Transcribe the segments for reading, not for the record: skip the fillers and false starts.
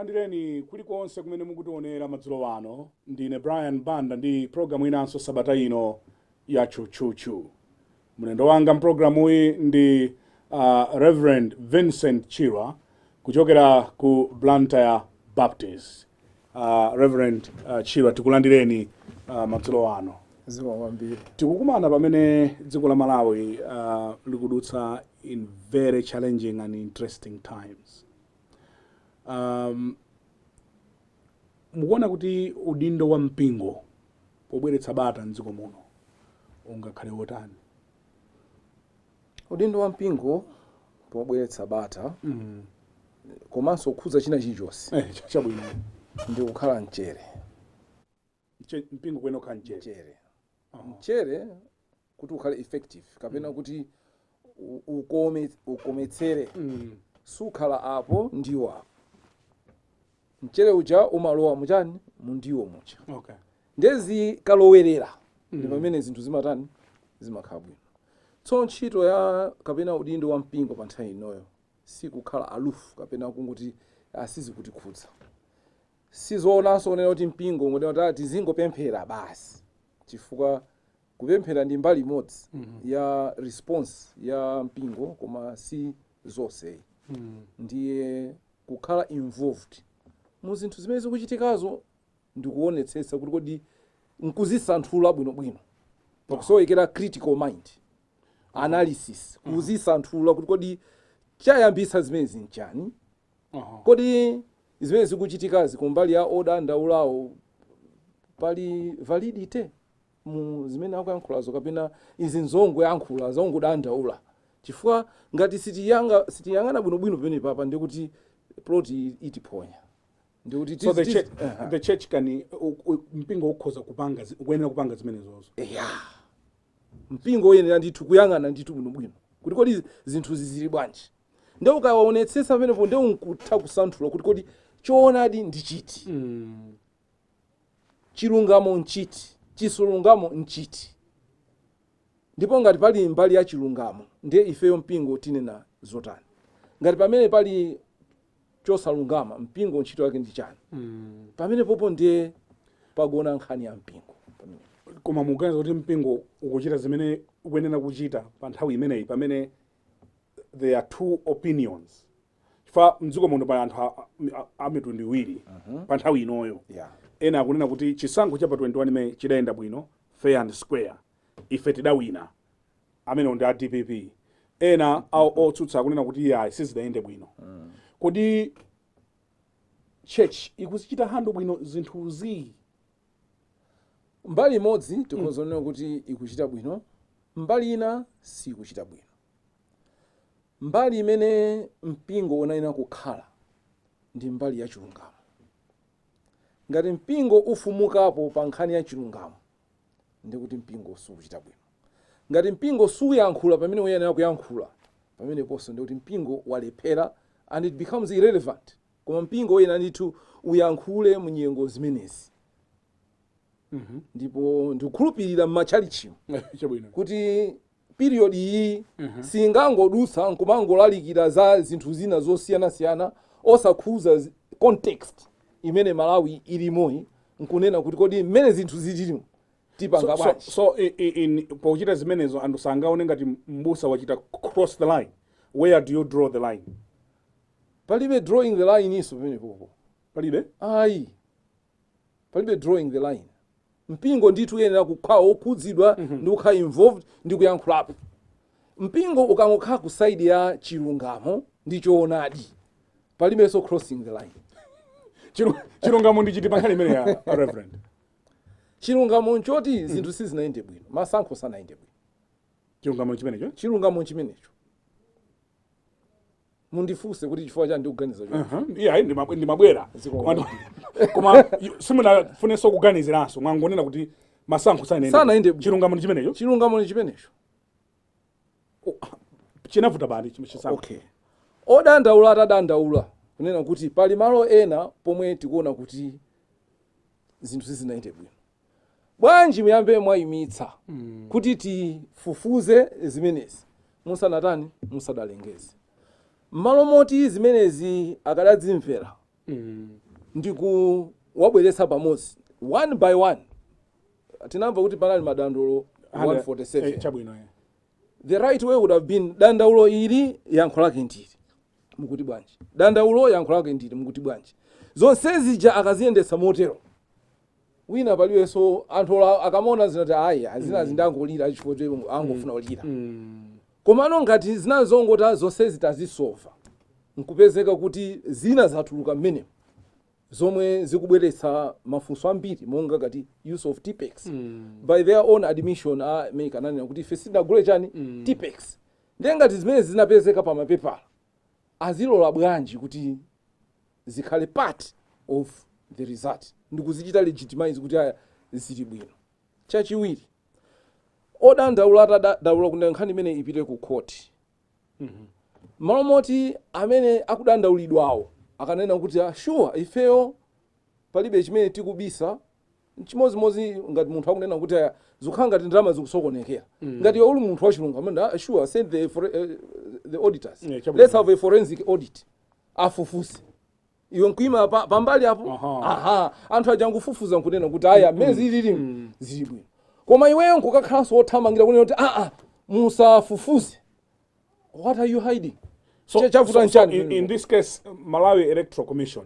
Tikulandireni kulikonse kumene mukutionera madzulo ano. Ndine Brian Banda ndi programu inanso sabata ino ya Tchutchutchu. Mlendo wanga mpulogalamu iyi ndi Reverend Vincent Chirwa kuchokera ku Blantyre Baptist. Reverend Chirwa, tikulandireni madzulo ano. Zikomo kwambiri. Tikukumana pamene dziko la Malawi likudutsa in very challenging and interesting times. Mukuona kuti udindo wa mpingo pobweretsa bata mdziko muno ungakhale wotani? Udindo wa mpingo pobweretsa bata komanso kukhudza china chilichonse Chabwino. ndi kukhala mchere. Mpingo kwene ukhala mchere? Mchere. Mchere kuti ukhale effective kapena kuti ukome, ukometsere, sukhala apo ndiwo apo. Mchere uja umalowa muchani? Mundiwo mucha. Ndezi kalowerera ndi pamene zinthu zimatani? Zimakhala bwino. Tsono ntchito ya kapena udindo wa mpingo pa nthawi inoyo sikukhala aloof kapena kungoti asizikutikhudza. Sizoonanso kunena kuti mpingo ngonena kuti tizingopemphera basi, chifukwa kupemphera ndi mbali imodzi ya response ya mpingo, koma si zonse. Ndiye kukhala involved mu zinthu zimene zikuchitikazo ndikuonetsetsa kuti kodi nkuzisanthula bwinobwino, pakusowekera critical mind analysis, kuzisanthula kuti kodi chayambitsa zimenezi nchani? Kodi zimene zikuchitikazi kumbali ya odandaulawo pali validity mu zimene akuyankhulazo, kapena izi nzongoyankhula, zongodandaula? Chifukwa ngati sitiyang'ana bwinobwino pamene papa, ndikuti plot itiphonya, ndikuti So the church, the church can mpingo ukhoza kupanga ukuyenera kupanga zimenezozo? Ya, mpingo uyenera ndithu kuyang'ana ndithu bwinobwino kuti kodi zinthu zizili bwanji. Nde ukawaonetsetsa pamenepo, nde unkutha kusanthula kuti kodi choonadi ndi chiti, chilungamo nchiti, chisalungamo nchiti. Ndipo ngati pali mbali ya chilungamo, ndiye ifeyo mpingo tinena zotani? Ngati pamene pali chosalungama, mpingo ntchito yake ndi chani? Pamene popo ndiye pagona nkhani ya mpingo pamene. Koma mukuganiza kuti mpingo ukuchita zimene ukuyenera kuchita pa nthawi imeneyi, pamene there are two opinions? Chifukwa mdziko muno pali anthu a mitundu iwiri pa nthawi inoyo. Ena akunena kuti chisankho cha pa 21 May chidayenda bwino, fair and square, ife tidawina, amene ndi a DPP. Ena otsutsa akunena kuti iyayi, sizidayende bwino. Kodi church ikuzichita handle bwino zinthuzi? Mbali imodzi tikhoza kunena kuti ikuchita bwino, mbali ina sikuchita bwino. Mbali imene mpingo unayenera kukhala ndi mbali ya chilungamo. Ngati mpingo ufumukapo pa nkhani ya chilungamo, ndikuti mpingo sukuchita bwino. Ngati mpingo suyankhula pamene uyenera kuyankhula, pameneponso ndikuti mpingo walephera and it becomes irrelevant. Koma mpingo uyenera ndithu uyankhule mu nyengo zimenezi, ndipo ndikukhulupirira m'matchalichimu kuti period iyi singangodutsa nkumangolalikira za zinthu zina zosiyanasiyana osakhuza context imene Malawi ilimoyi, nkunena kuti kodi mmene zinthu zilimo tipanga bwanji? So in pochita zimenezo, anthu sangaone ngati mbusa wachita cross the line? Where do you draw the line? Palibe drawing the line iso pamenepopo. Palibe? Ayi, palibe drawing the line. Mpingo ndithu uyenera kukhala wokhudzidwa ndi kukhala involved ndi kuyankhulapo. Mpingo ukangokhala ku side ya chilungamo ndi choonadi, palibenso crossing the line. Chilungamo ndi chiti pa nkhani imene ya Reverend? Chilungamo nchoti zinthu sizinayende bwino, masankho sanayende bwino. Chilungamo chimenecho? Chilungamo chimenecho. Mundifunse kuti chifukwa chani ndikuganiza choncho. Iya, ayi, ndimabwera. Ziko. Koma simunafunenso kuganiziranso, mwangonena kuti masankho sanayende. Sanayende bwino. Chilungamo ndi chimenecho? Chilungamo ndi chimenecho. Chinavuta pali chisankho? Okay, odandaula atadandaula kunena kuti pali malo ena pomwe tikuona kuti zinthu sizinayende bwino, bwanji muyambe mwayimitsa kuti tifufuze zimenezi musanatani, musadalengeze? M'malo moti zimenezi akadadzimvera. Ndi kuwabweretsa pamodzi one by one. Tinamva kuti panali madandaulo 147. Chabwino. The right way would have been, dandaulo ili, yankho lake ndili, mukuti bwanji? Dandaulo, yankho lake ndili, mukuti bwanji? Zonse zija akaziyendetsa motero, wina palibenso anthu akamaona zinati, ayi, zina zindangolira chifukwa choti angofuna kulira. Komano ngati zina zongota zonse tazisova, nkupezeka kuti zina zatuluka mmenemo zomwe zikubweretsa mafunso ambiri, monga ngati use of Tipp-Ex. By their own admission, a MEC ananena kuti ife sitinagule chani, Tipp-Ex. Ndiye ngati zimene zinapezeka pa mapepala, azilola bwanji kuti zikhale part of the result ndikuzichita legitimize kuti aya zili bwino? Chachiwiri, odandaula atadandaula kuti nkhani imene ipite ku court, malo moti amene akudandaulidwawo akanena kuti, "Ah, sure, ifeyo palibe chimene tikubisa," chimodzimodzi ngati munthu akunena kuti, "Aya, zikukhala ngati ndalama zikusokonekera," ngati iwe uli munthu wachilungamo, amene, "Ah, sure, send the auditors." Chabwino. Let's have a forensic audit, afufuze. Iwe nkuima pambali apo. Aha, anthu aja nkufufuza nkunena kuti aya, mmene zilili zili bwino. Koma iweyo nkukakhalanso wothamangira kunena kuti, aa, musafufuze. What are you hiding? Chavuta nchani? So in this case, Malawi Electoral Commission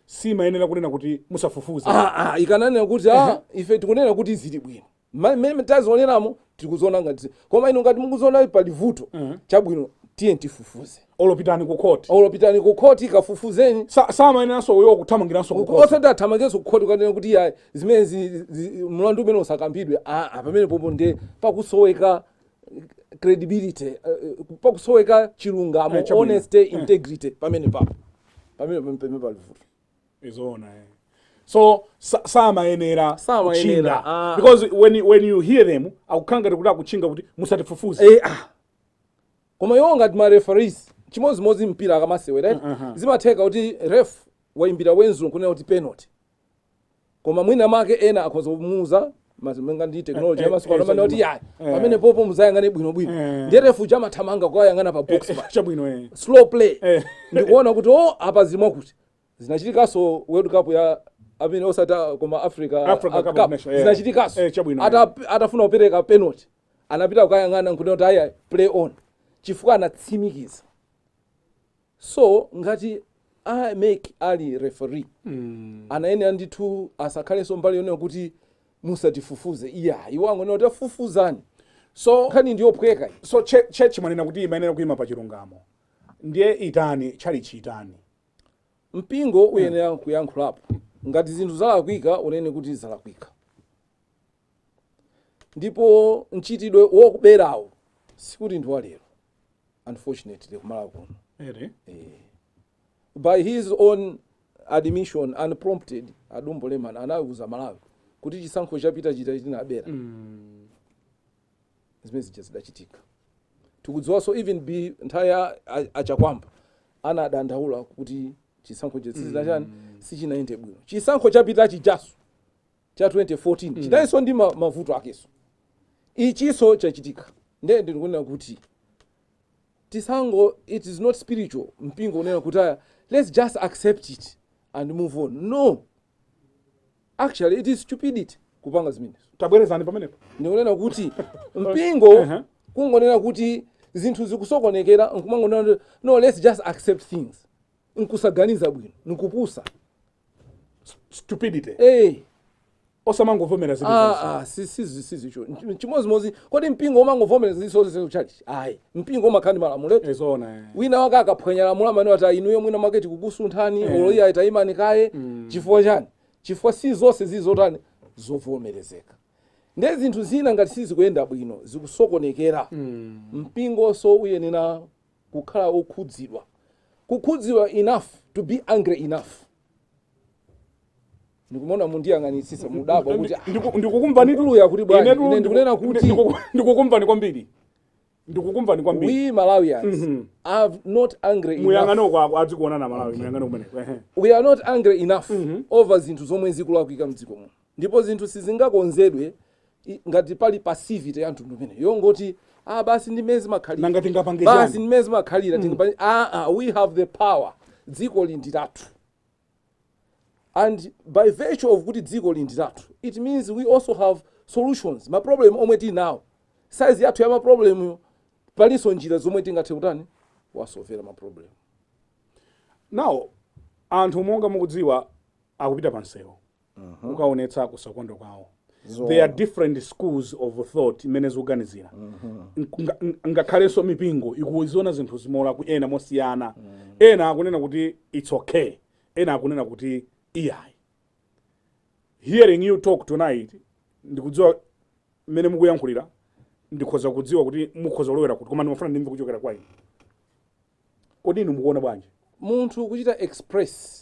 simayenera kunena kuti musafufuze. Ah, ah, ikananena kuti, ah, ife tikunena kuti zili bwino, mmene tazioneramo tikuziona ngati, koma inu ngati mukuziona pali vuto, chabwino, tiye tifufuze. Olopitani ku court. Olopitani ku khoti, kafufuzeni. Samayeneranso uyo kuthamangiranso ku court. Osati athamangirenso ku khoti kukanena kuti ya zimene mlandu umene usakambidwe. Ah, ah, pamene popo nde pakusoweka credibility, pakusoweka chilungamo, Chabwino. honesty, integrity. Pamene papo, pamene pali vuto. Izona, eh. So samayenera Samayenera, kutchinga. ah. Because when you hear them, akukhala ngati kuti akutchinga kuti musatifufuze. Ah. Koma iwo ngati ma referees, chimodzimodzi mpira akamasewera, right? Zimatheka kuti ref wayimbira wenzulo nkunena kuti penalty, koma mwina make ena akhoza kumuuza, monga ndi technology yamasiku ano, amene kuti yayi, pamene popo muzayang'ane bwinobwino. Ndiye ref uja amathamanga kukayang'ana pa box pa Chabwino, eh. slow play, ndikuona kuti, oh, apa zimwe kuti zinachitikanso World Cup ya amene osati, koma Africa, Africa Cup of Nations, yeah. Zinachitikanso. Chabwino. Atafuna kupereka penalty, anapita kukayang'ana nkunena kuti aya, play on, chifukwa anatsimikiza. So ngati a MEC ali referee, anayenera ndithu asakhalenso mbali yonena kuti musatifufuze. Iya, iwo angonena kuti afufuzani. So nkhani ndiyophweka iyi. So church mwanena kuti imayenera kuyima pa chilungamo. Ndiye itani chalichi, itani? Mpingo uyenera kuyankhulapo. Ngati zinthu zalakwika, unene kuti zalakwika. Ndipo mchitidwe wokuberawo sikuti ndi walero, unfortunately, kumala kuno. Ere. By his own admission, unprompted, a Dumbo Lemani anawuza Malawi kuti chisankho chapita chita chinabera. Zimene zija zidachitika, tikudziwanso even be nthawi ya achakwamba anadandaula kuti chisankho chitsizina chani sichinayende bwino. Chisankho chapita chijaso cha 2014 chinalinso ndi mavuto akeso. Ichiso chachitika. Ndiye ndikunena kuti tisango, it is not spiritual mpingo unena kuti, aya, let's just accept it and move on. No, actually it is stupidity kupanga zimenezo. Tabwerezani pamenepo. Ndikunena kuti mpingo kungonena kuti zinthu zikusokonekera, nkumangonena kuti, no, let's just accept things, nkusaganiza bwino, nkupusa. Stupidity. Eh. Osamangovomera zinthu zonse. Ah, sizicho. Chimodzimodzi, kodi mpingo umangovomera zisonse kuchachi? Ayi, mpingo umakhala ndi malamulo. Izona, eh. Wina wake akaphwanya lamulo, amene ati inuyo mwina mwake tikukusunthani, olo iye ayitayimani kaye. Chifukwa chani? Chifukwa si zonse zizotani zovomerezeka. Ndiye zinthu zina ngati sizikuyenda bwino, zikusokonekera, mpingonso uyenera kukhala okhudzidwa, kukhudzidwa enough to be angry enough. Ndikumona mundiyang'anitsitsa, mudabwa kuti, ah, Ndikukumvani. Mkulu yakuti bwanji? Inetu Ine ndikunena kuti ndikukumvani kwambiri, ndikukumvani kwambiri. We Malawians are not angry enough. Muyang'ane uko, adzikuona na Malawi. Muyang'ane kumeneko, ehe. We are not angry enough over zinthu zomwe zikulakwika mdziko muno, ndipo zinthu sizingakonzedwe ngati pali passivity ya mtundu umene yongoti, ah, basi, ndi mmene zimakhalira. Nanga tingapange Basi, chani? ndi mmene zimakhalira, ah, ah, we have the power. Dziko li ndi lathu. And by virtue of kuti dziko li ndi lathu, it means we also have solutions. Ma problem omwe tili nawo, size yathu ya ma problem yo, palinso njira zomwe tingathe kutani, kuwasolvera ma problem. Now anthu, monga mukudziwa, akupita pansewu kukaonetsa kusakondwa kwawo. There are different schools of thought imene zikuganizira. Ngakhalenso mipingo ikuziona zinthu zimola ku ena mosiyana. Ena akunena kuti it's okay, ena akunena kuti iyayi. Hearing you talk tonight, ndikudziwa mmene mukuyankhulira, ndikhoza kudziwa kuti mukhoza kulowera kuti, koma ndimafuna ndimve kuchokera kwa inu. Kodi inu mukuona bwanji? Munthu kuchita express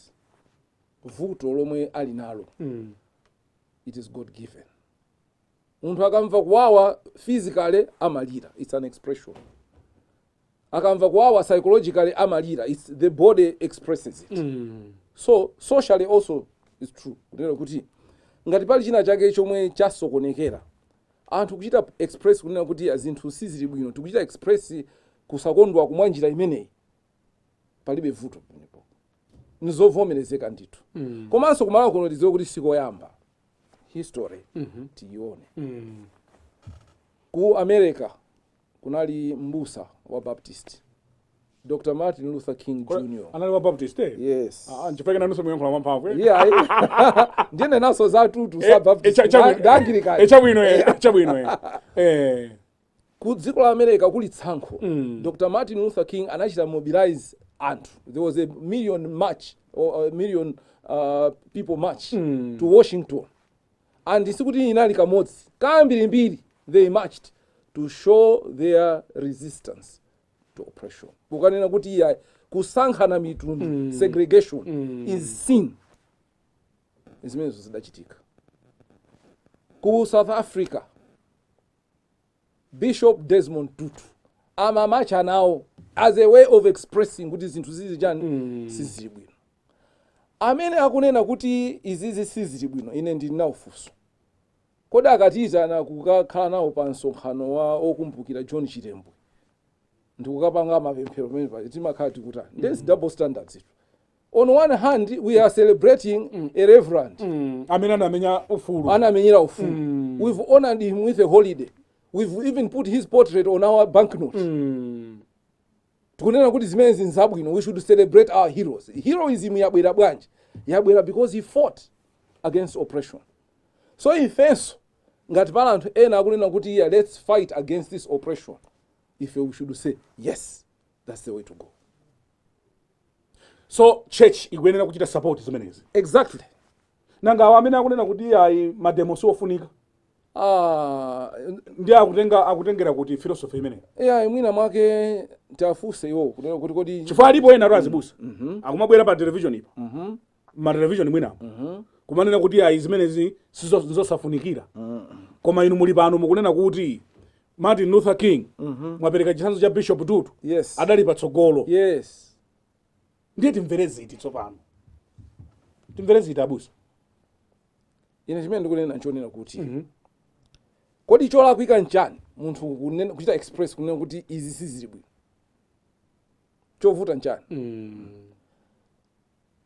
vuto lomwe ali nalo, it is God given. Munthu akamva kuwawa physically amalira, it's an expression. Akamva kuwawa psychologically amalira, it's the body expresses it. So socially also is true kunena kuti ngati pali china chake chomwe chasokonekera, anthu kuchita express kunena kuti zinthu sizili bwino, tikuchita express kusakondwa kumwa njira imeneyi, palibe vuto pamenepo, nizovomerezeka ndithu. Komanso kumalawi kuno tidziwe kuti sikoyamba, history tiyione. Ku America kunali mbusa wa Baptist, Dr Martin Luther King Jr. Anali wa Baptist, eh? Yes. Ah, nchifukwa nanunso muyankhula mwamphamvu, eh? Yeah, ndine naso zatutu sa Baptist. Chabwino. Anglican. Chabwino, chabwino, eh. Ku dziko la America kuli tsankho, Dr Martin Luther King anachita mobilize anthu. There was a million march or a million people march to Washington, and sikuti inali kamodzi, kambirimbiri. They marched to show their resistance to oppression, kukanena kuti iya, kusankhana mitundu, segregation is sin. Zimenezo zidachitika. Ku South Africa, Bishop Desmond Tutu amamacha nawo as a way of expressing kuti zinthu zizi chani, sizili bwino. Amene akunena kuti izizi sizili bwino, ine ndili nawo funso: kodi akatiyitana kukakhala nawo pa msonkhano wa okumbukira John Chilembwe ndikukapanga mapemphero pamene paja, timakhala tikutani? There's double standards itu. On one hand we are celebrating a reverend amene anamenya ufulu, anamenyera ufulu. We've honored him with a holiday, we've even put his portrait on our banknote. Tikunena kuti zimenezi nzabwino, we should celebrate our heroes. Heroism yabwera bwanji? Yabwera because he fought against oppression. So ifenso ngati pala anthu ena akunena kuti yeah, let's fight against this oppression, ife we should say yes, that's the way to go. So church ikuyenera kuchita support zimenezi? Exactly. Nanga awo amene akunena kuti ayi, mademo siofunika, ndi akutengera kuti philosophy imeneyi? Yeah, mwina mwake tiafunse iwo kunena kuti kodi Chifukwa alipo ena atu azibusa akumabwera pa television ipa, ma television mwinamo, kumanena kuti ayi, zimenezi nzosafunikira. Koma inu muli pano mukunena kuti Martin Luther King, mwapereka chitsanzo cha Bishop Tutu, adali patsogolo. Ndiye timvere ziti tsopano? Timvere ziti, abusa? Ine chimene ndikunena nchonena kuti kodi cholakwika nchani munthu kuchita express kunena kuti izi sizili bwino? Chovuta nchani?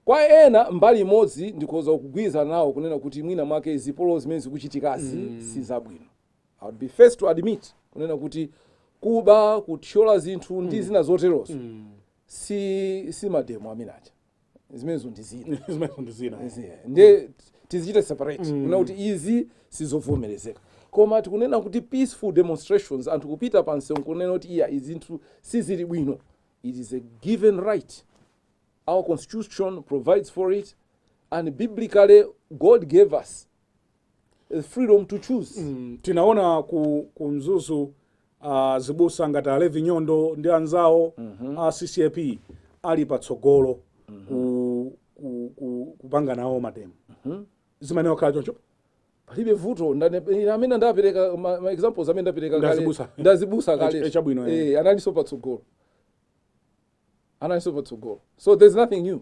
Kwa ena, mbali imodzi ndikhoza kugwirizana nawo kunena kuti mwina mwake zipolowe zimene zikuchitikazi si zabwino. I would be first to admit kunena kuti kuba, kuthyola zinthu ndi zina zoterozo si mademo amene aja, zimenezo ndi zina. Zimenezo ndi zina. Ndiye tizichite separate, kunena kuti izi sizovomerezeka, koma tikunena kuti peaceful demonstrations, anthu kupita pansewu kunena kuti iya, izi zinthu sizili bwino, it is a given right. Our constitution provides for it, and biblically God gave us the freedom to choose. Tinaona ku Mzuzu zibusa ngati Alevi Nyondo ndi anzawo a CCAP ali patsogolo kupanga nawo mademo. Zimayenera kukhala choncho? Palibe vuto. Ine amene ndapereka ma examples amene ndapereka kale, Ndazibusa. Ndazibusa kale. Chabwino, eh. Eh, analinso patsogolo, analinso patsogolo. So there's nothing new,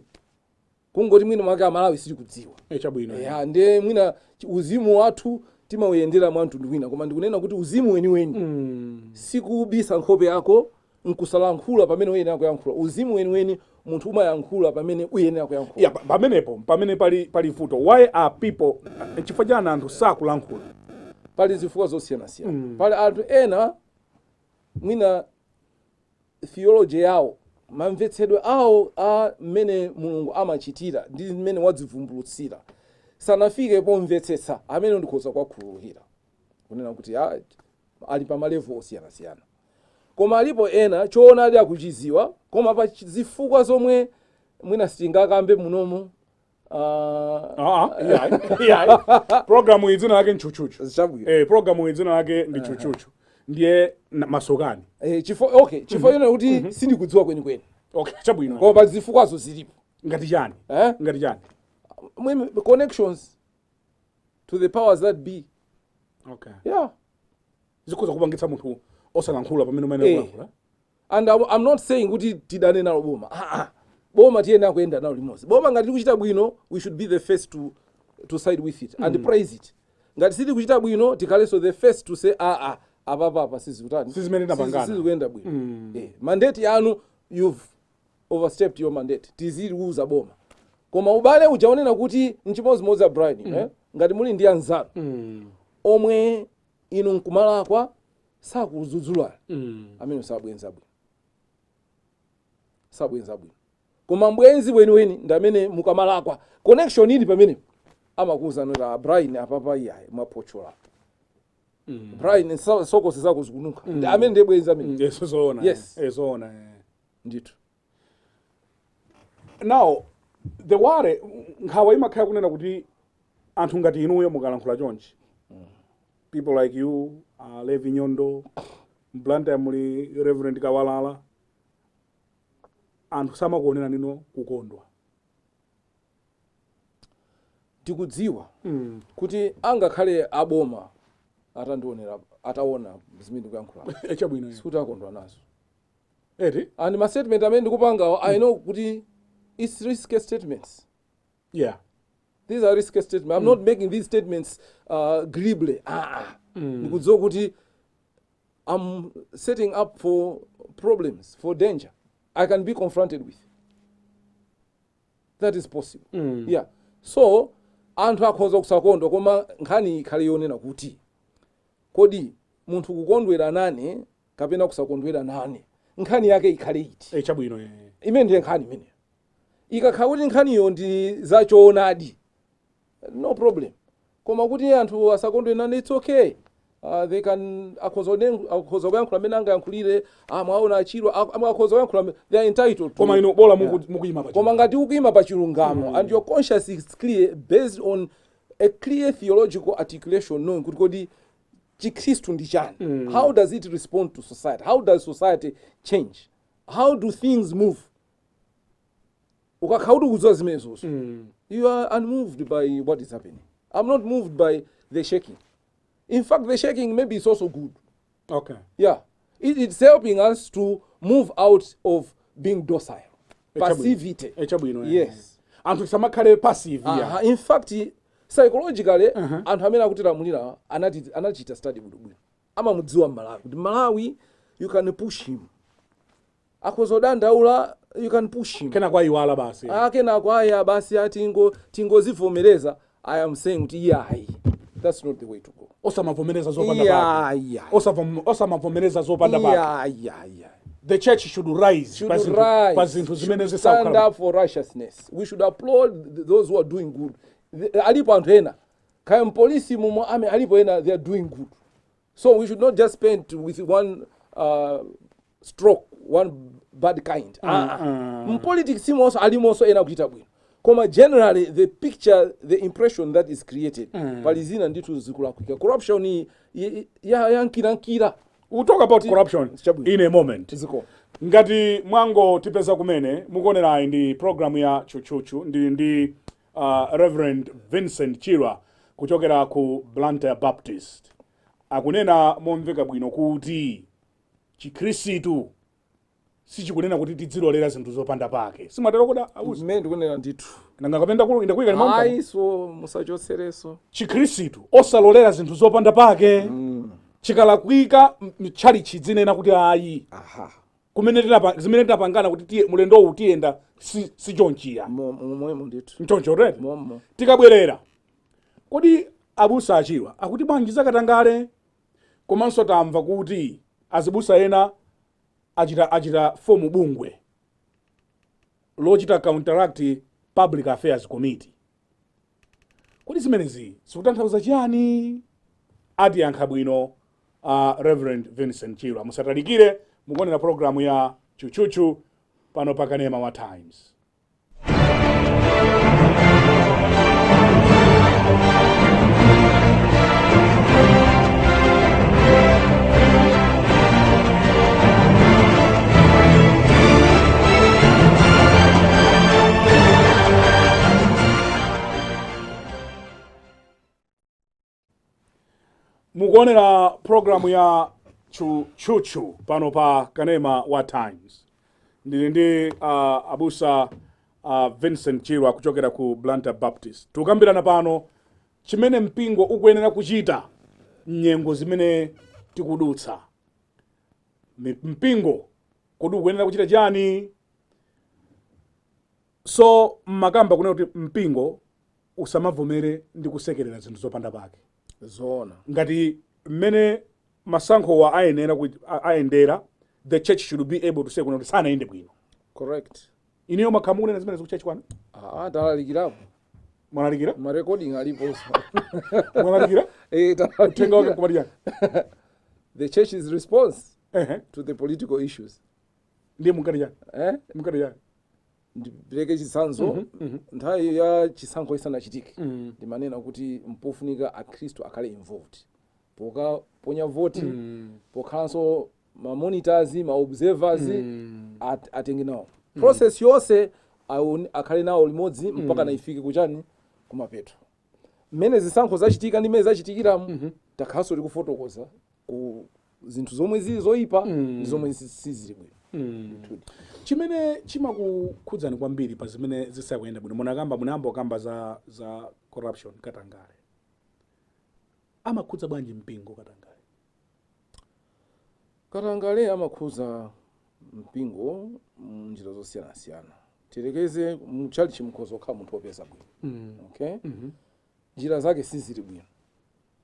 kungoti mwina mwake Amalawi sitikudziwa. Chabwino, eh. Ya, ndiye mwina uzimu wathu timawuyendera mwa mtundu wina, koma ndikunena kuti uzimu weniweni sikubisa nkhope yako. Nkusalankhula pamene uyenera kuyankhula. Uzimu weniweni, munthu umayankhula pamene uyenera kuyankhula. Yeah, pamenepo pamene pali vuto. Why are people, chifukwa chani anthu sakulankhula? Pali zifukwa zosiyanasiyana. Pali anthu ena mwina theology yawo, mamvetsedwe awo a mmene Mulungu amachitira ndi mmene wadzivumbulutsira sanafike pomvetsetsa. Amene ndikhoza kuwakhululukira, kunena kuti ali pa ma level osiyanasiyana. Koma alipo ena choonadi akuchiziwa, koma pa zifukwa zomwe mwina sitingakambe munomo. Ah, iyayi, iyayi, programu iyi dzina lake ntchutchutchu. Chabwino. Programu iyi dzina lake ndi Tchutchutchu, ndiye masokani. Chifo, okay, chifukwa chonena kuti sindikudziwa kwenikweni. Okay, chabwino. Koma pa zifukwazo zilipo. Ngati chani? Eh? Ngati chani? Mwini connections to the powers that be. Yeah. Zikhoza kupangitsa munthu osalankhula pamene umene kulankhula. And I'm not saying kuti tidane nalo boma. Ah, ah. Boma tiyenera kuyenda nalo limodzi. Boma ngati tikuchita bwino, we should be the first to side with it and praise it. Ngati sitikuchita bwino, tikhalenso the first to say, "Ah, ah, apapa sizikutani." Sizimene tinapangana. Sizikuyenda bwino. Mandate yanu, you've overstepped your mandate. Tiziliuza boma. Koma ubale uja onena kuti nchimodzimodzi a Brian, eh? Ngati muli ndi anzanu omwe inu nkumalakwa sakudzudzulani, amene sabwenza bwino, sabwenza bwino. Koma mbwenzi weniweni ndi amene mukamalakwa, connection ili pamenepo, amakuwuzani kuti, "Ah, Brian, apapa iyayi, mwaphochola. Brian, sokosi zako zikununkha." Ndi amene ndiye bwenzi amene. Yes, zoona. Yes. Zoona. Ndithu. Now the worry, nkhawa imakhala kunena kuti anthu ngati inuyo mukalankhula chonchi, people like you, Levi Nyondo, Blantyre muli Reverend Kawalala, anthu samakuonera nino kukondwa. Tikudziwa kuti angakhale aboma atandionera, ataona zimene ndikuyankhula, Chabwino. sikuti akondwa nazo. Eti. And ma statement amene ndikupangawo, I know kuti it's risky statements. These are risky statements. I'm not making these statements glibly. Ah, ah. Ndikudziwa kuti I'm setting up for problems, for danger I can be confronted with. That is possible. Yeah, so anthu akhoza kusakondwa, koma nkhani ikhale yonena kuti kodi munthu kukondwera nane kapena kusakondwera nane, nkhani yake ikhale iti? Chabwino. Imene ndiye nkhani imeneyo. Ikakhala kuti nkhaniyo ndi zachoonadi, no problem. Koma kuti anthu asakondwe nane, it's okay. They can, akhoza kuyankhula amene angayankhulire. Ah, mwaona achiro akhoza kuyankhula, they are entitled to. Koma inu bola mukuyima pa Koma ngati ukuyima pa chilungamo and your conscience is clear based on a clear theological articulation, knowing kuti kodi Chikhristu ndi chani, how does it respond to society, how does society change, how do things move, ukakhala kuti ukudziwa zimenezozo, you are unmoved by what is happening. I'm not moved by the shaking. In fact, the shaking maybe is also good. Yeah, it's helping us to move out of being docile, passivity. Chabwino. Yes. Anthu tisamakhale passive ya. Aha, in fact, psychologically, anthu amene akutilamulira anachita study bwinobwino. Amamudziwa Mmalawi kuti Malawi, you can push him, akhoza kudandaula, you can push him. Kena kwayiwala basi. Kenako aya basi, atingo tingozivomereza. I am saying kuti iyayi, that's not the way to go. Osamavomereza zopanda pake. Iyayi. Osamavomereza zopanda pake. Iyayi. The church should rise Should pa rise, pa zinthu zimene should stand zisakhala up for righteousness. We should applaud those who are doing good. Alipo anthu ena, kaya mpolisi mumo ame, alipo ena they are doing good. So we should not just paint with one stroke, one bad kind. Ah, ah. Mpolitics imonso alimonso ena kuchita bwino, koma generally the picture, the impression that is created, pali zina ndithu zikulakwika. Corruption yankirankira. We'll talk about corruption Chabwino. in a moment. Ziko. Ngati mwangotipeza kumene, mukuonerayi ndi programu ya Tchutchutchu. Ndili ndi Reverend Vincent Chirwa kuchokera ku Blantyre Baptist. Akunena momveka bwino kuti Chikhristu sichikunena kuti tidzilolera zinthu zopanda pake. Simatero kuda auzi? Zimene ndikunena ndithu. Nanga kapena ndakuyika ni? Ayi, so musachotsereso. Chikhristu osalolera zinthu zopanda pake. Chikalakwika, tchalichi dzinena kuti ayi. Aha. Kumene zimene tinapangana kuti tiye mulendowu tiyenda si chonchiya. Momwemo ndithu. Nchoncho right? Momo. Tikabwerera, kodi abusa achiwa akuti bwanji zakatangale? Komanso tamva kuti azibusa ena achita form bungwe lochita counteract Public Affairs Committee. Kodi zimenezi zikutanthauza chiyani? Atiyankha bwino Reverend Vincent Chirwa. Musatalikire, mukuonera programu ya Tchutchutchu pano pa kanema wa Times. Mukuonera programu ya Tchutchutchu pano pa kanema wa Times. Ndili ndi abusa Vincent Chirwa kuchokera ku Blantyre Baptist. Tikukambirana pano chimene mpingo ukuyenera kuchita mnyengo zimene tikudutsa. Mpingo kodi ukuyenera kuchita chani? So mmakamba kunena kuti mpingo usamavomere ndi kusekerera zinthu zopanda pake. Zoona. Ngati mmene masankhowa ayenera ayendera, the church should be able to say kunena kuti sanayende bwino. Correct. Inuyo mwakhala mukunena zimenezo ku church kwanu? Ah, talalikirapo. Mwalalikira? Ma recording aliponso. Mwalalikira? Eh. Uthenga wake Talalikira. nkumati chani? The church's response to the political issues. Ndiye munkati chani? Eh? Munkati chani? Ndipereke chitsanzo. Nthawi ya chisankho isanachitike, ndimanena kuti mpofunika akhristu akhale involved pokaponya voti, pokhalanso ma monitors, ma observers, atenge nawo process yonse, akhale nawo limodzi mpaka na ifike kuchani, kumapeto. Mmene zisankho zachitika ndi mmene zachitikiramu, takhalanso tikufotokoza ku zinthu zomwe zili zoyipa ndi zomwe sizili bwino. Ndithudi. Chimene chimakukhudzani kwambiri pa zimene zisakuyenda bwino, munayamba kukamba za corruption, katangale. Amakhudza bwanji mpingo katangale? Katangale amakhudza mpingo munjira zosiyanasiyana. Tirekeze mutchalichi mukhoza kukhala munthu wopeza bwino, okay, njira zake sizili bwino,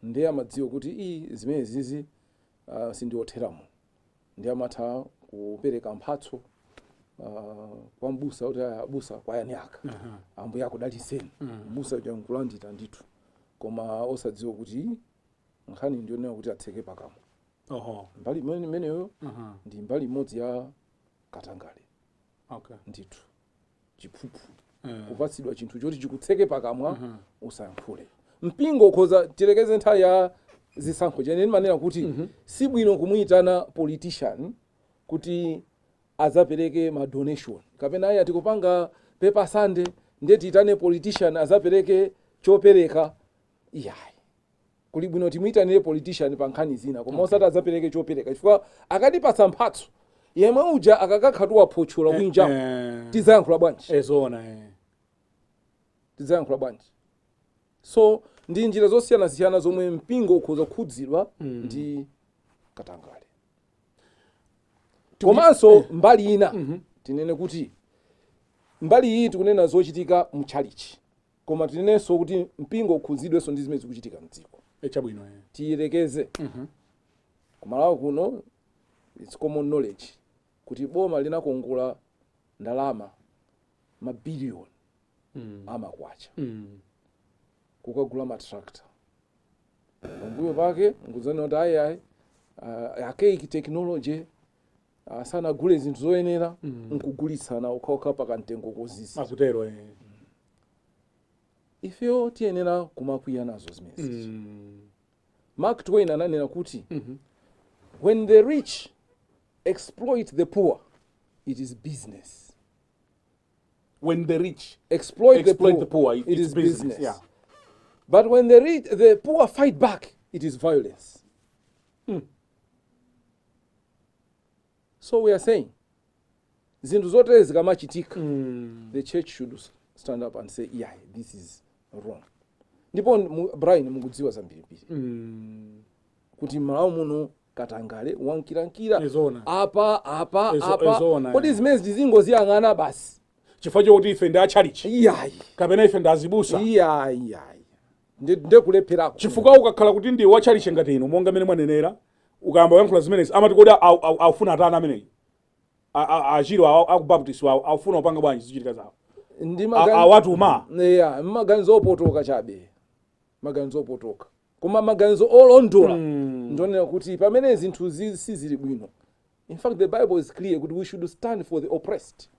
ndiye amadziwa kuti iyi zimene zizi sindiotheramo, ndiye amatha kupereka mphatso kwa mbusa kuti, "Aya, abusa, kwayani aka, Ambuye akudalitseni." Mbusa uja nkulandira ndithu, koma osadziwa kuti nkhani ndionera kuti atseke pakamwa. Mbali imeneyo ndi mbali imodzi ya katangale. Ndithu, chiphuphu, kupatsidwa chinthu choti chikutseke pakamwa usayankhule. Mpingo ukhoza, tirekeze nthawi ya zisankho chene ndimanena kuti si bwino kumuyitana politician kuti azapereke ma donation, kapena ayi, tikupanga Paper Sunday, ndiye tiyitane politician azapereke chopereka. Iyayi, kuli bwino timuyitanire politician pa nkhani zina, koma osati azapereke chopereka, chifukwa akatipatsa mphatso yemwe uja akakakha tuwaphotchola kunja, tidzayankhula bwanji? Zoona. Tidzayankhula bwanji? So ndi njira zosiyanasiyana zomwe mpingo ukhoza kukhudzidwa ndi katangale. Komanso mbali ina, tinene kuti mbali iyi tikunena zochitika mtchalichi, koma tinenenso kuti mpingo ukhudzidwenso ndi zimene zikuchitika mdziko. Chabwino. Tiyerekeze kumalawi kuno, it's common knowledge kuti boma linakongola ndalama mabiliyoni amakwacha kukagula ma tractor. Pambuyo pake nkudzanena kuti ayi ayi, archaic technology, sanagule zinthu zoyenera, nkugulitsana okhaokha pakamtengo kozizira. Akutero. Ifeyo tiyenera kumakwiya nazo zimenezi. Mark Twain ananena kuti, "When the rich exploit the poor, it is business." When the rich exploit exploit the the poor, poor, it it's is business. Business. But when the rich, the poor fight back, it is violence. So we are saying zinthu zotere zikamachitika, the church should stand up and say, "Yeah, this is wrong." Ndipo Brian, mukudziwa zambirimbiri kuti Malawi muno Katangale wankirankira. Ezona. Apa apa apa. Ezona, Kodi eh. zimene tizingoziyang'ana basi? Chifukwa chokuti ife ndi atchalichi Iyayi. kapena ife ndi azibusa? Iyayi, iyayi, ndekulepherako. Chifukwa ukakhala kuti ndi watchalichi ngati inu, monga mmene mwanenera, ukayamba kuyankhula zimenezi amati, "Kodi aufuna atani ameneyi? Achiro akubaptist aufuna kupanga bwanji zichitika zawo?" Ndi Awatuma. Yeah, maganizo opotoka chabe, maganizo opotoka. Koma maganizo olondola ndionera kuti pamene zinthu sizili bwino, in fact the Bible is clear kuti we should stand for the oppressed.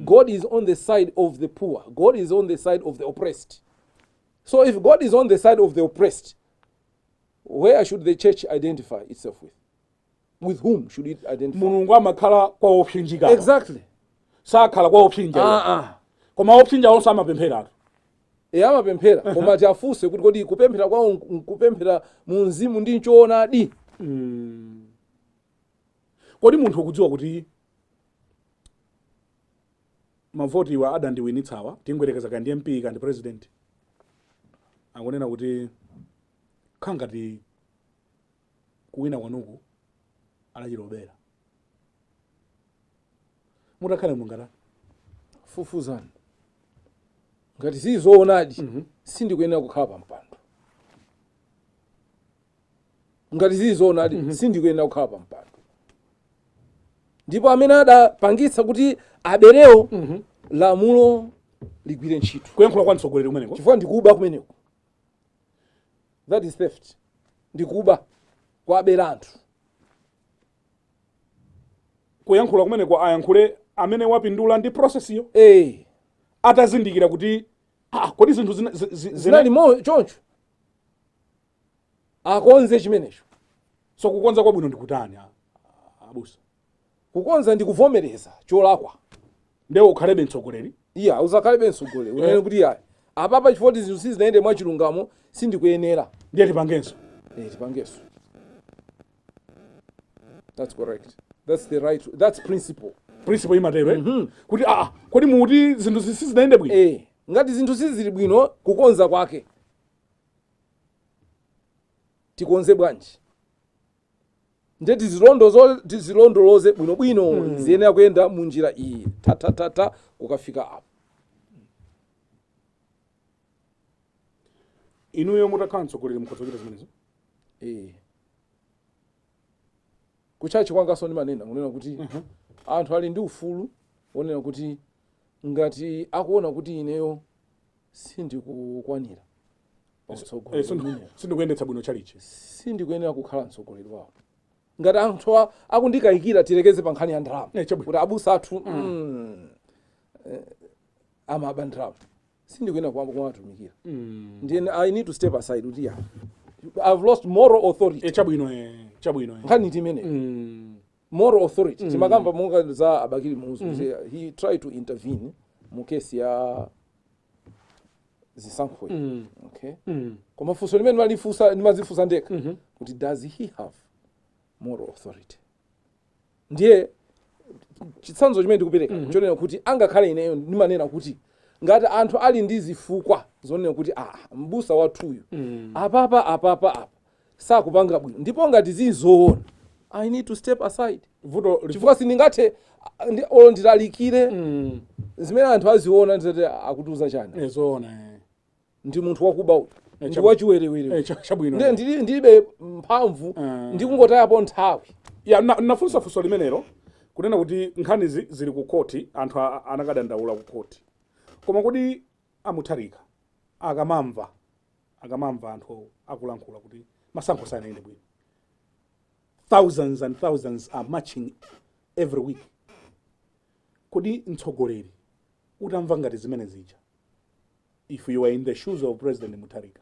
God is on the side of the poor. God is on the side of the oppressed. So if God is on the side of the oppressed, where should the church identify itself with? With whom should it identify? Mulungu amakhala kwa opsinjika. Exactly. Sakhala kwa opsinja. Ah, ah. Koma opsinja onse amapempheratu. E, amapemphera, koma tiafunse kuti kodi kupemphera kwawo nkupemphera mu mzimu ndi nchoonadi? Kodi munthu ukudziwa kuti mavoti iwa adandiwinitsawa, tingwerekeza kandi MP kandi president, akunena kuti khangati kuwina kwanuku alachilobera, mutakhale mungatani? Fufuzani. Ngati sizoonadi, sindikuyenera kukhala pa mpando. Ngati sizoonadi, sindikuyenera kukhala pa mpando. Ndipo amene adapangitsa kuti aberewo, lamulo ligwire ntchito. Kuyankhula kwa mtsogoleri kumeneko? Chifukwa ndikuba kumeneko. That is theft. Ndikuba, kwabera anthu. Kuyankhula kumeneko ayankhule amene wapindula ndi process yo, atazindikira kuti, ah, kodi zinthu zinali mo choncho, akonze chimenecho. So kukonza kwabwino ndikutani, abusa? Kukonza ndi kuvomereza cholakwa. Ndewo ukhalebe mtsogoleri? Iya, usakhalibe mtsogoleri. Unene kuti, "Iya, apapa chifukwa zinthu sizinayende mwachilungamo, sindikuyenera." Ndiye tipangenso. Eh, tipangenso. That's correct. That's the right, that's principle. Principle imatero, eh? Kuti, ah, kodi mukuti zinthu sizinayende bwino? Eh, ngati zinthu sizili bwino, kukonza kwake tikonze bwanji? Nde tizilondoloze bwinobwino. Ziyenera kuyenda mu njira iyi, tatatata, kukafika apo. Inuyo mutakhala mtsogoleri mukhoza kuchita zimenezo? Eh, kutchalitchi kwangaso ndimanena kunena kuti anthu ali ndi ufulu wonena kuti ngati akuona kuti ineyo sindikukwanira pa utsogoleri umenewu, Sindikuyendetsa bwino tchalitchi, sindikuyenera kukhala mtsogoleri wawo. Ngati anthu akundikayikira, tilekeze pa nkhani ya ndalama, Chabwino. kuti abusa athu amaba ndalama, sindikuyenera kuyamba kuwatumikira. Ndiye I need to step aside kuti ya, I've lost moral authority. Chabwino, chabwino. Nkhani ndi imeneyo. Moral authority. Timakamba monga za a Bakili Muluzi kuti he tried to intervene mu kesi ya zisankho iyi. Okay, koma funso limene ndimalifunsa, ndimazifunsa ndekha kuti, does he have moral authority? Ndiye chitsanzo chimene ndikupereka chonena kuti angakhale ineyo ndimanena kuti ngati anthu ali ndi zifukwa zonena kuti, ah, mbusa wathuyu apapa, apapa, apa sakupanga bwino, ndipo ngati zizoona, I need to step aside. Vuto Chifukwa sindingathe olo ndilalikire zimene anthu aziona, ndizati akutiuza chani? Zoona. Ndi munthu wakuba uyu, ndi wachiwerewere. Chabwino. Ndiye ndilibe mphamvu, ndikungotayapo nthawi. Ya, nafunsa funso limenelo kunena kuti nkhanizi zili ku khoti, anthu anakadandaula ku khoti. Koma kodi a Mutharika akamamva anthu akulankhula kuti masankho sanayende bwino, thousands and thousands are marching every week, kodi mtsogoleri utamva ngati zimene zija, if you are in the shoes of President Mutharika,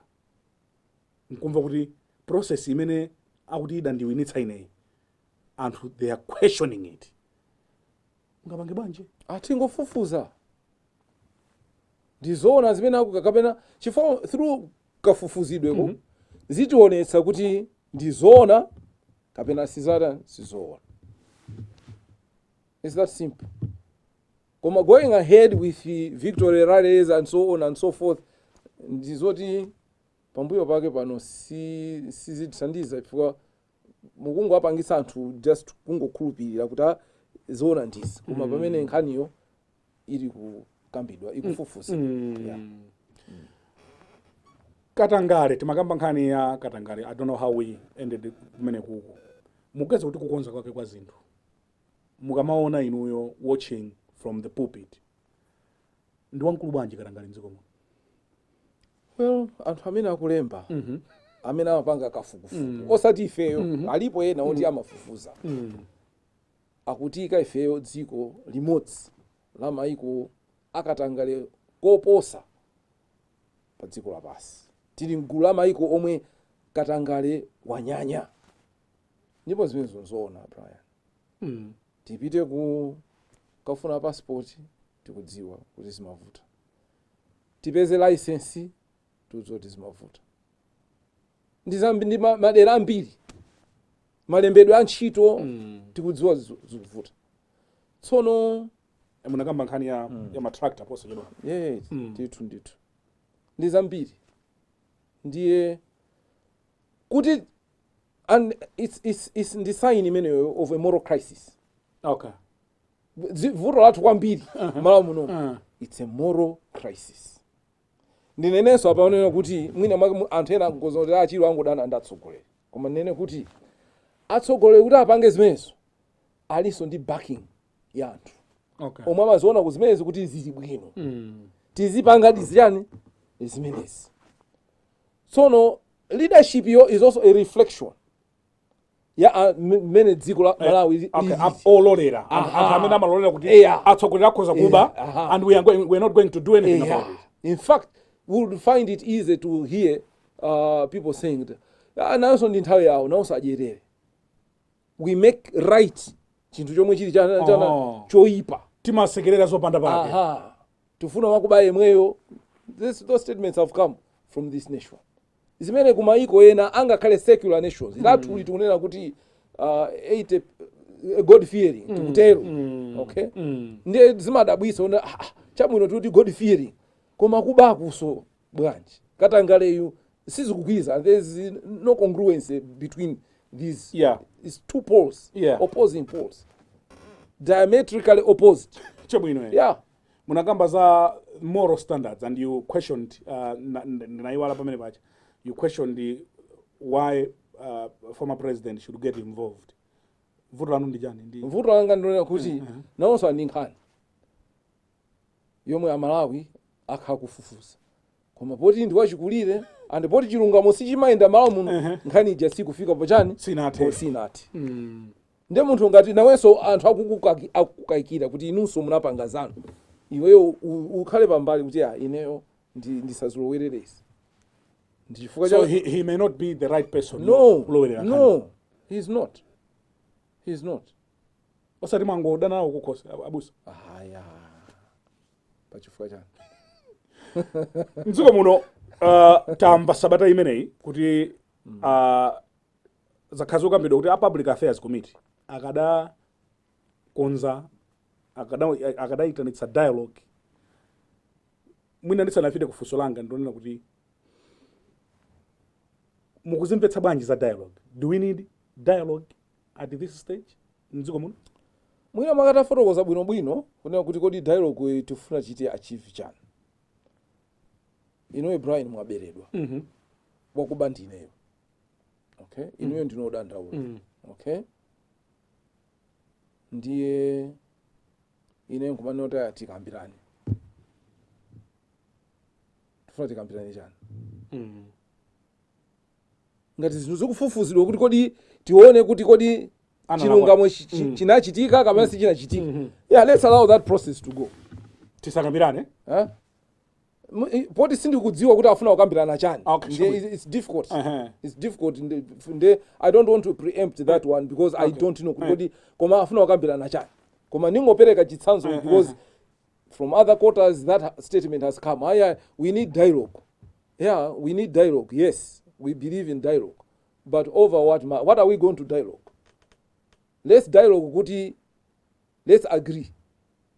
nkumva kuti process imene akuti idandiwinitsa ineyi, anthu they are questioning it, ungapange bwanji? Atingofufuza, ndizoona zimene akuka kapena, chifukwa through kafufuzidweko zitionetsa kuti ndizoona kapena sizata sizoona. It's that simple. Koma going ahead with the victory rallies and so on and so forth, ndizoti pambuyo pake pano sizithandiza, chifukwa Mukungowapangisa anthu just kungokhulupirira kuti, "Ah, zoona ndizi," koma pamene nkhaniyo ili kukambidwa, ikufufuzidwa. Yeah. Katangale, timakamba nkhani ya katangale. I don't know how we ended kumene kuku. Mukeza kuti kukonza kwake kwa zinthu, mukamaona inuyo watching from the pulpit, ndi wamkulu bwanji katangale mdziko muno? Well, anthu amene akulemba, amene amapanga kafukufuku, osati ifeyo, alipo ena oti amafufuza, akutika ifeyo dziko limodzi la maiko akatangale koposa pa dziko lapansi. Tili mgulu la maiko omwe katangale wanyanya, ndipo zimenezo nzoona, Brian. Tipite ku kafuna passport, tikudziwa kuti zimavuta. Tipeze license, tikudziwa kuti zimavuta. Ndi madera ambiri, malembedwe a ntchito, tikudziwa zikuvuta. Tsono Munakamba nkhani ya matractor posachedwa. Yes. Ndithu, ndithu, ndi zambiri. Ndiye kuti and it's ndi sign imeneyo of a moral crisis. Vuto lathu kwambiri Malawi muno, it's a moral crisis. Ndinenenso apa onena kuti mwina mwake anthu ena ngoza kuti achiro angodana ndi atsogoleri, koma ndinene kuti atsogoleri kuti apange zimenezo alinso ndi backing ya anthu omwe amaziona ku zimenezi kuti zili bwino, tizipanga tiziyani zimenezi. Tsono leadership yo is also a reflection ya mmene dziko la Malawi lilili. Ololera anthu, anthu amene amalolera kuti atsogoleri akhoza kuba and we are not going to do anything about it. In fact, we would find it easy to hear people saying that, "Ah, nawonso ndi nthawi yawo, nawonso adyerere." We make right chinthu chomwe chili choyipa. Timasekerera zopanda pake. Aha, tifuna wakuba yemweyo. Those statements have come from this nation, zimene kumayiko ena angakhale secular nations, lathuli tikunena kuti 80 God fearing, tikutero. Okay, ndiye zimadabwisa ona, ah, ah, chabwino, tikuti God fearing, koma kubakuso bwanji? Katangaleyu sizikugwiza. There's no congruency between these. It's two poles, opposing poles, diametrically opposed. Chabwino, eh. Munakamba za moral standards and you questioned, ndinayiwala pamene pacha, you questioned why former president should get involved. Vuto lanu ndi chani ndi Vuto langa ndinena kuti nawonso andi nkhani yomwe Amalawi akhala kufufuza, koma poti ndi wachikulire and poti chilungamo sichimayenda Malawi muno, nkhani ija sikufika pochani? Sinathe. Sinathe. Nde munthu ngati nawenso anthu akukayikira kuti inunso munapanga zanu, iweyo ukhale pambali kuti ya ineyo ndisazilowererezi, ndi chifukwa So he may not be the right person No. kulowerera nkhani. No, he's not, he's not. Osati mwangodana nawo kukhosi, abusa? Aya, pachifukwa chani? Mdziko muno, tamva sabata imeneyi kuti zakhala zokambidwa kuti a Public Affairs Committee akadakonza, akadayitanitsa dialogue. Mwina ndisanafike kufunso langa, ndionena kuti mukuzimvetsa bwanji za dialogue? Do we need dialogue at this stage mdziko muno? Mwina makatafotokoza bwinobwino kunena kuti kodi dialogue iyi tifuna chite achieve chani? Inuyo Brian mwaberedwa, wakuba ndineyo, okay? Inuyo ndinodandaula. Okay, ndiye ine nkumanena kuti aya, tikambirane. Tifuna tikambirane chani? Ngati zinthu zikufufuzidwa kuti kodi tione kuti kodi chilungamo chinachitika kapena sichinachitika, yeah, let's allow that process to go. Tisakambirane? Eh? Poti sindikudziwa kuti afuna kukambirana chani. Okay. Ndiye it's difficult. It's difficult. Nde I don't want to preempt that one because I don't know kuti kodi koma afuna kukambirana chani, koma ningopereka chitsanzo because from other quarters that statement has come: "Aya, we need dialogue." Yeah, we need dialogue. Yes, we believe in dialogue, but over what? What are we going to dialogue? Let's dialogue kuti let's agree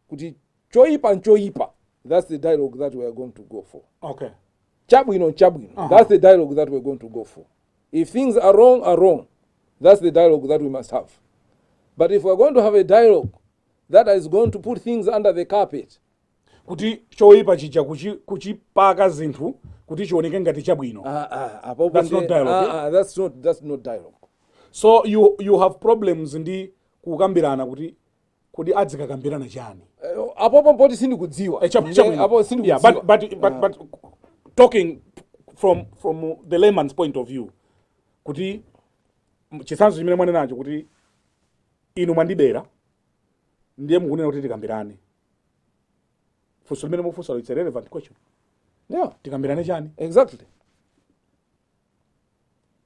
kuti choyipa nchoyipa. That's the dialogue that we are going to go for. Chabwino nchabwino. That's the dialogue that we're going to go for. If things are wrong, are wrong. That's the dialogue that we must have. But if we're going to have a dialogue that is going to put things under the carpet, Kuti choyipa chija kuchipaka zinthu kuti chioneke ngati chabwino. Apo That's not dialogue, eh? That's not dialogue. So you have problems ndi kukambirana kuti adzikakambirana chani? Apopo mpoti sindikudziwa. Chabwino. Apo Yeah, sindikudziwa. but talking from the layman's point of view, kuti chitsanzo chimene mwanenacho kuti inu mwandibera, ndiye mukunena kuti tikambirane, funso limene mukufunsa, it's a relevant question. Tikambirane chani? Exactly.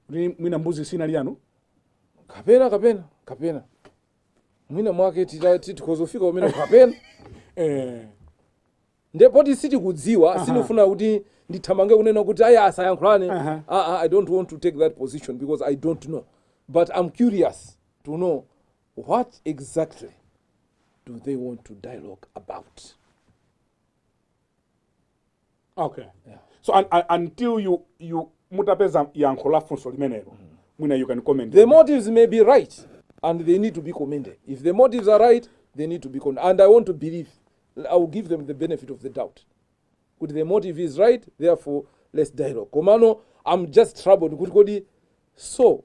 Kuti mwina mbuzi sinali yanu? Kapena mwina mwake tikhozofika kumene kapena. Ndipo sitikudziwa. Sindifuna kuti ndithamange kunena kuti aya, asayankhulane. I don't want to take that position because I don't know, but I'm curious to know what exactly do they want to dialogue about. Okay. Yeah. So until you mutapeza yankho la funso limenelo, mwina you can comment. The motives may be right and they need to be commended. If the motives are right, they need to be commended, and I want to believe, I will give them the benefit of the doubt kuti the motive is right, therefore let's dialogue. Komano I'm just troubled kuti kodi so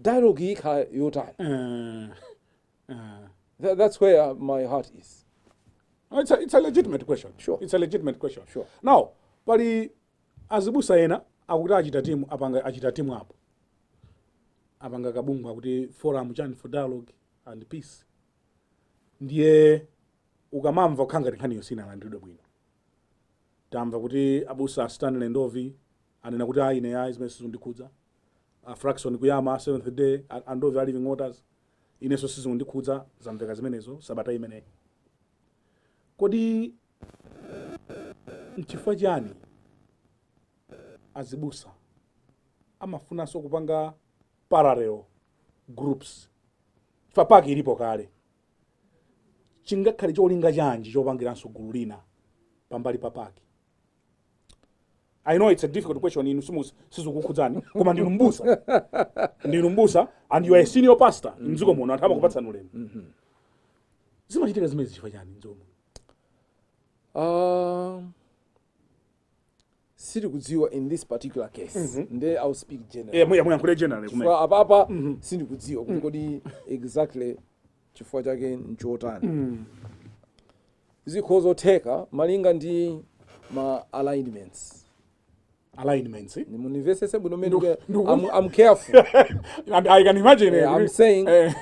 dialogue ikhala yotani? That's where my heart is. It's a legitimate question. Sure. It's a legitimate question. Sure. Now, pali azibusa ena akuti achita team, apanga, achita team apo, apanga kabungwe akuti Forum chani for Dialogue and Peace. Ndiye ukamamva kukhala ngati nkhaniyo sinalandiridwe bwino. Tamva kuti abusa Stanley Ndovi anena kuti ayi, ine ayi, zimene sizindikhudza. A Fraxon Kuyama, Seventh Day, a Ndovi a Living Waters, inenso sizindikhudza. Zamveka zimenezo sabata imeneyi. Kodi nchifukwa chani azibusa amafunanso kupanga parallel groups? Chifukwa PAC ilipo kale. Chingakhale cholinga chanji chopangiranso gulu lina pambali pa PAC? I know it's a difficult question. Inu sizikukhudzani, koma ndinu mbusa, ndinu mbusa and you are a senior pastor mdziko muno. Anthu amakupatsani ulemu. Zimachitika zimene chifukwa chani mdziko muno? Sindikudziwa in this particular case, nde I'll speak generally. Muyankhule generally kumene. Chifukwa apapa sindikudziwa kuti kodi exactly chifukwa chake nchotani. Zikhozotheka malinga ndi ma alignments. Alignments, eh? Munimvesese bwino mene. Ndiku- I'm careful. And I can imagine. I'm saying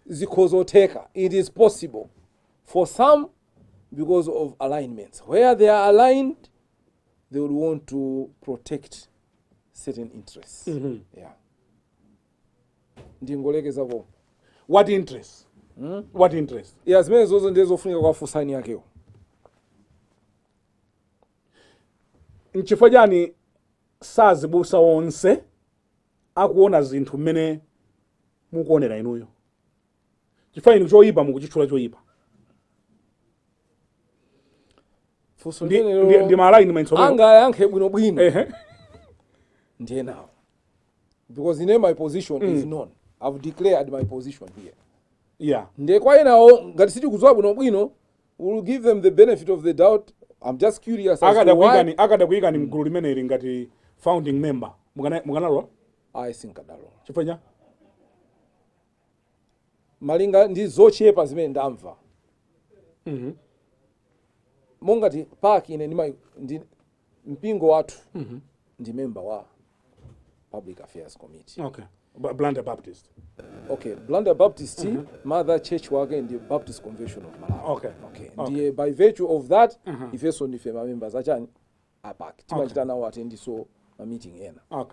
zikhozotheka, it is possible for some, because of alignments, where they are aligned, they would want to protect certain interests. Yeah, ndingolekeza pompo. What interest? What interest? Yeah, zimene zozo ndiye zofunika kwa eni akewo. Nchifukwa chani sazibusa onse akuona zinthu mmene mukuonera inuyo? Chifukwa inu choyipa mukuchitchula choyipa. Funso Ndi, ndi ma alignments omwewo. Angayankhe bwinobwino ndiye nawo, because ine my position is known. I've declared my position here. Ndiye kwa enawo, ngati sitikudziwa bwinobwino, we'll give them the benefit of the doubt. I'm just curious as to why. Akadakuyikani mgulu limeneli ngati founding member, mukanalowa? Ayi, sinkadalola. Chifukwa cha? Malinga ndi zochepa zimene ndamva, mongati PAC, ine ndi mpingo wathu, ndi member wa Public Affairs Committee. Okay, Blantyre Baptist. Okay, Blantyre Baptist, mother church wake ndi Baptist Convention of Malawi. Okay. Ndiye by virtue of that, ifenso ndife mamembers achani, a PAC. Timachita nawo attend-so ma meeting ena.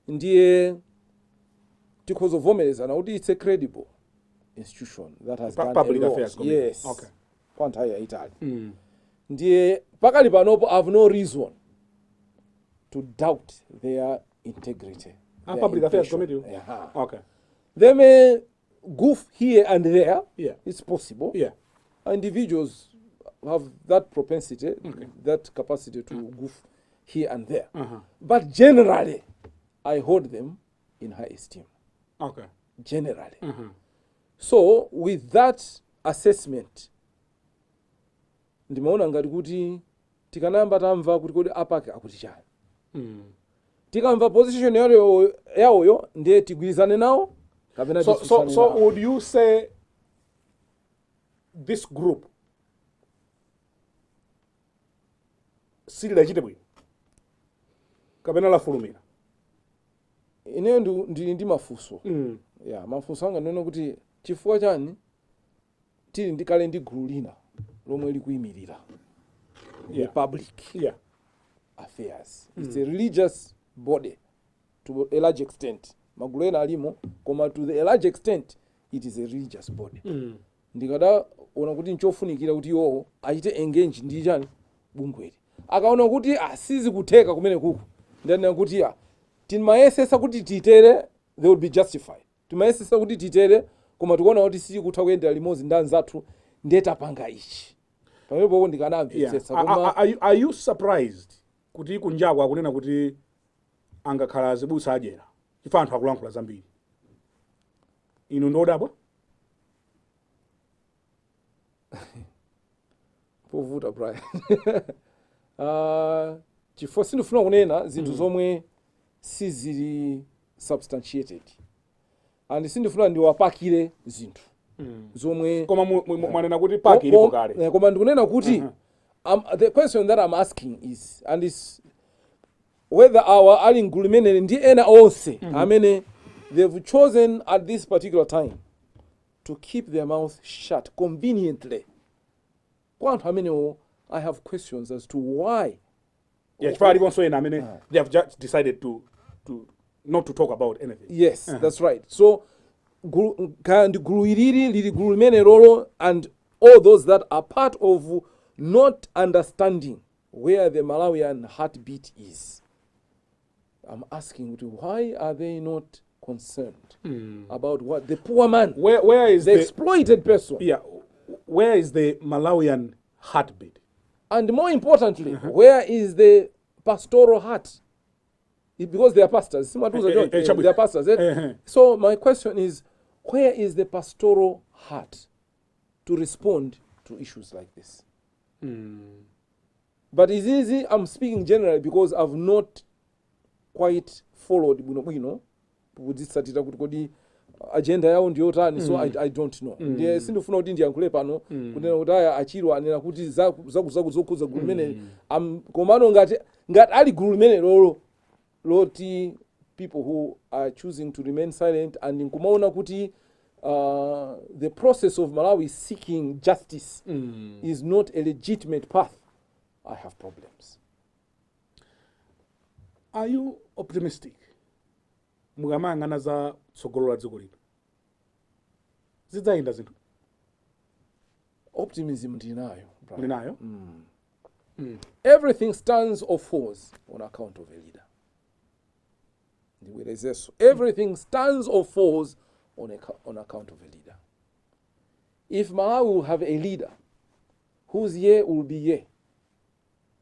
Ndiye tikhozovomerezana kuti it's a credible institution that has done Public a lot. Affairs Committee. Yes. Kwa nthawi yayitali. Ndiye pakali panopo I have no reason to doubt their integrity, their Public Affairs intention. Committee. Yeah. They may goof here and there. It's possible. Individuals have that propensity, that capacity to goof here and there. But generally, I hold them in high esteem. generally. So with that assessment, ndimaona ngati kuti tikanayamba tamva kuti kodi a PAC akuti chani. Tikamva position yawoyo, ndiye tigwirizane nawo kapena So titsutsane so nawo. Would you say this group silidachite bwino kapena lafulumira? Ineyo ndili ndi mafunso. Ya, mafunso anga ndiona kuti chifukwa chani tili ndi kale ndi gulu lina lomwe likuyimirira the public affairs? It's a religious body to a large extent. Magulu ena alimo, koma to the large extent it is a religious body. Ndikadaona kuti nchofunikira kuti iwowo achite engage ndi chani, bungweli. Akaona kuti asizikutheka kumene kuku, ndanena kuti ya, timayesesa kuti titere, they would be justified. Timayesesa kuti titere, koma tikuona kuti sitikutha kuyendera limodzi ndi anzathu, ndiye tapanga ichi. Pamenepopo ndikanamvetsetsa. Koma Are you surprised kuti kunjaku akunena kuti angakhala azibusa adyera, chifukwa anthu akulankhula zambiri? Inu ndodabwa? Povuta, Brian, chifukwa sindifuna kunena zinthu zomwe sizili substantiated, and sindifuna ndiwapakire zinthu zomwe Koma mwanena kuti PAC ilipo kale. Koma ndikunena kuti the question that I'm asking is, and is whether our ali mgulu limeneli ndi ena onse amene they've chosen at this particular time to keep their mouth shut conveniently, kwa anthu amenewo I have questions as to why. Yeah, chifukwa aliponso ena amene they have just decided to not to talk about anything. Yes, that's right. So kaya ndi gulu ilili lili gulu limene lolo, and all those that are part of not understanding where the Malawian heartbeat is, I'm asking kuti why are they not concerned about what the poor man, Where is the the exploited person, Yeah, where is the Malawian heartbeat? And more importantly, where is the pastoral heart? Because they are pastors. Simatuza John, Chabwino. they are pastors, eh? So my question is, where is the pastoral heart to respond to issues like this? But it's easy, I'm speaking generally because I've not quite followed bwinobwino kudzitsatira kuti kodi agenda yawo ndiyotani. So I don't know. Ndiye sindifuna kuti ndiyankhule pano kunena kuti aya achiro anena kuti zaku zokhudza gulu limene. Komano ngati ali gulu limene lolo loti people who are choosing to remain silent and nkumaona kuti the process of Malawi seeking justice is not a legitimate path, I have problems. Are you optimistic mukamayang'ana za tsogolo la dziko lino? Zidzayenda zinthu? Optimism ndinayo, Brian. Muli nayo? Everything stands or falls on account of a leader. Ndibwerezenso, everything stands or falls on account of a leader. If Malawi will have a leader whose yea will be yea,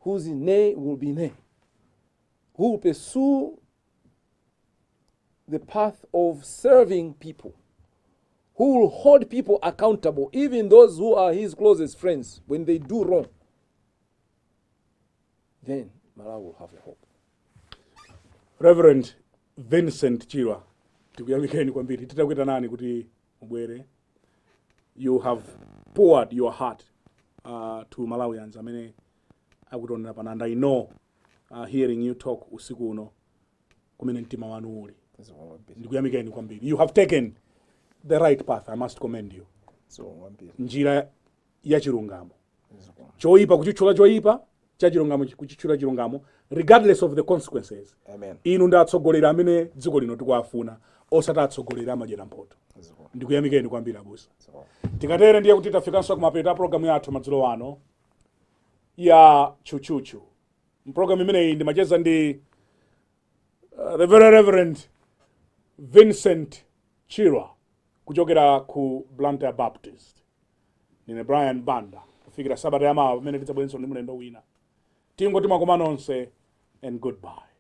whose nay will be nay, who will pursue the path of serving people, who will hold people accountable, even those who are his closest friends, when they do wrong, then Malawi will have a hope. Reverend Vincent Chirwa, tikuyamikeni kwambiri titakuitanani kuti mubwere. You have poured your heart to Malawians amene akutionera pano, and I know, hearing you talk usiku uno, kumene mtima wanu uli. Ndikuyamikeni kwambiri. You have taken the right path. I must commend you. Njira ya chilungamo, choyipa kuchitchula choyipa, cha chilungamo kuchitchula chilungamo, regardless of the consequences. Amen. Inu ndi atsogoleri amene dziko lino tikuwafuna, osati atsogoleri amadyera mphotho. Ndikuyamikeni kwambiri, abusa. Tikatere ndiye kuti tafikanso kumapeto a programu yathu madzulo ano ya Tchutchutchu. Mpulogalamu imeneyi ndimacheza ndi the Very Reverend Vincent Chirwa kuchokera ku Blantyre Baptist. Ndine Brian Banda. Kufikira sabata yamawa pamene tidzabwerenso ndi mlendo wina, tingoti mwakoma nonse and goodbye.